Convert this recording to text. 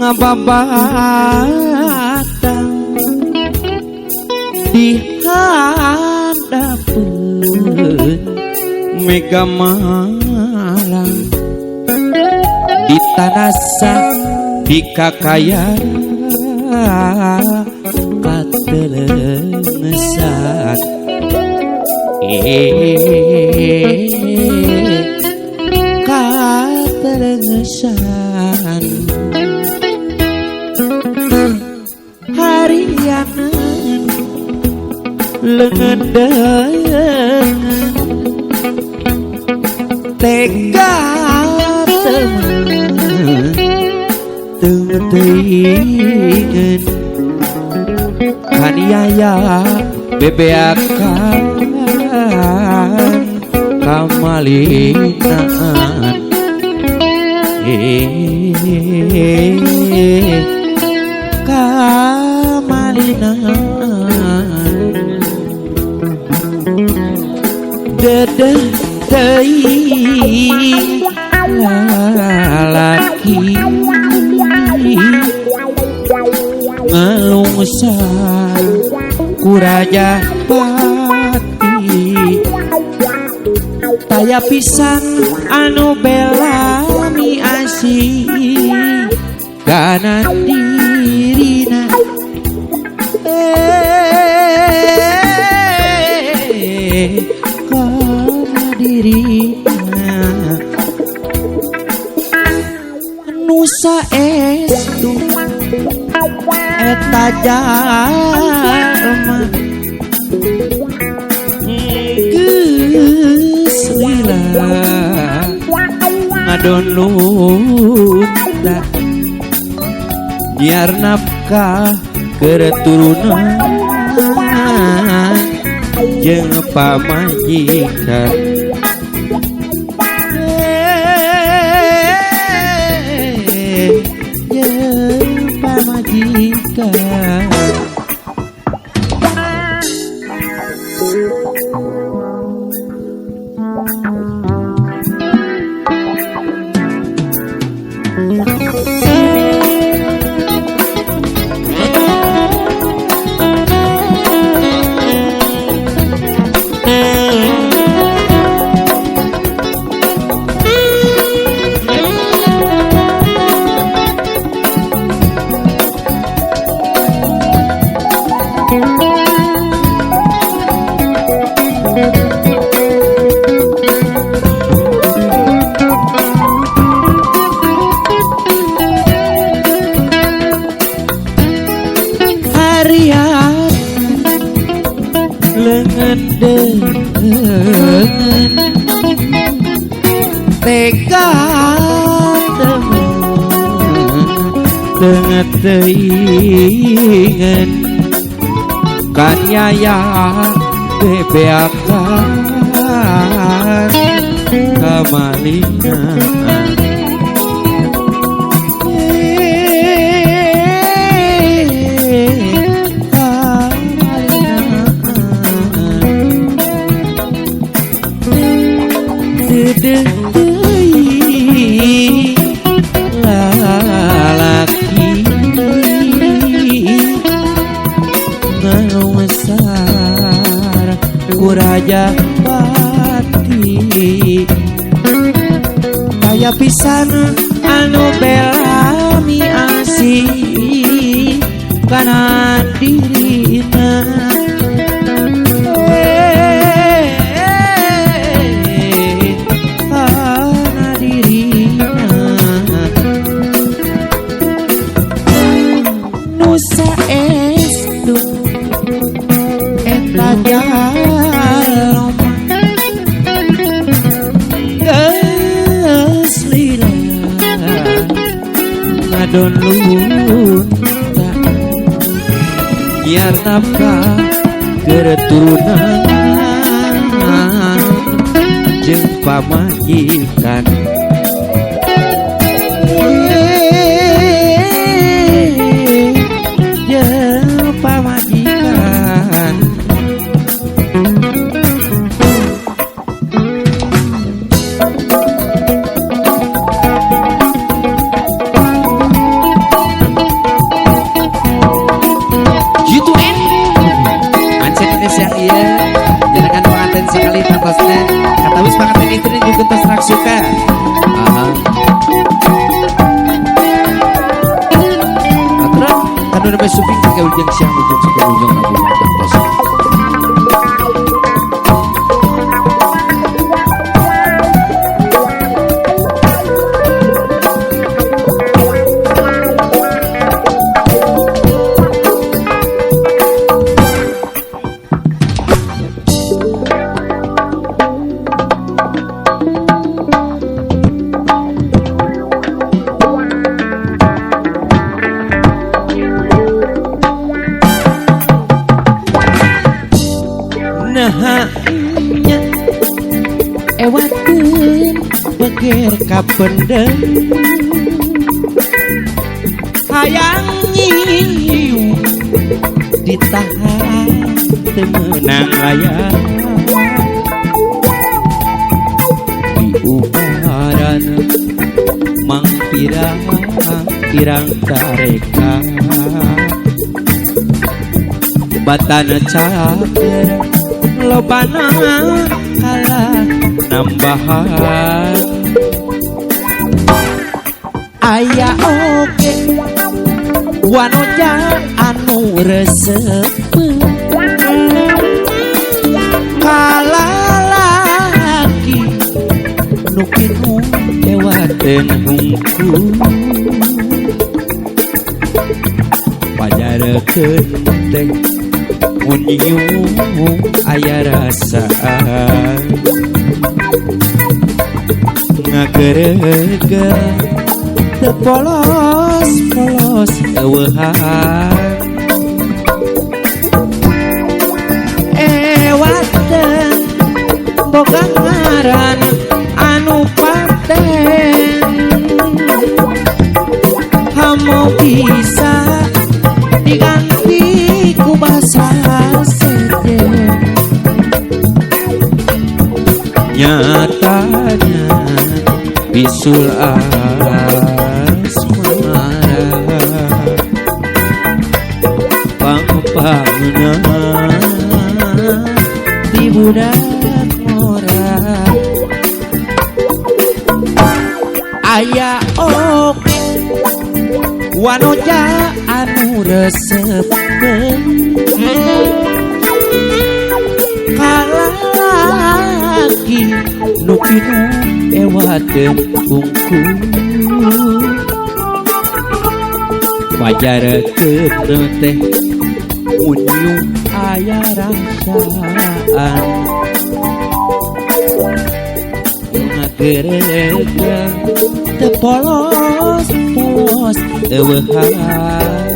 Ngababatang di hadapeun Mega Malang di tanasa di kakaya katelengesan katelengesan harianan leungeun deungeun tega temen teuing kaniaya bebeakan kamalinaan kamalinaan dedeh teuing lalaki ngelungsar ku Raja Pati taya pisan anu belami asih kana dirina kana dirina nusa estu eta jalma geus lila ngadon lunta nyiar nafkah keur turunan jeung pamajikan jeung pamajikan. Harian leungeun deungeun tega temen teuingeun kaniaya bebeakan kamalingan teuing lalaki ngalungsar ku Raja Pati taya pisan anu belami asih kana dirina nusa estu eta jalma geus lila ngadon lunta nyiar nafkah keur turunan jeung pamajikan. Pamajikan. Sampai suping ka ujung siang ujung sebelum ujung kabupaten Tasik. Nya ewakeun beger kapendem hayang nyiu ditahan teu meunang layar diubaran mang pirang pirang tareka batana cager lobana kalah nambahan aya oge wanoja anu resep kalalaki nu kitu ewateun hungkul pajarekeun teh mun aya rasaan ngagerege teu polos-polos eueuhan ewateun boga ngaran anu paten hamo bisa diganti ku basa sejen nyatanya bisul asmara pang-pangna di budak ngora aya oge wanoja anu resep kalalaki nu kinu ewateun kungkul pajarekeun teh mun aya rasaan ngagerege teu polos-polos eueuhan.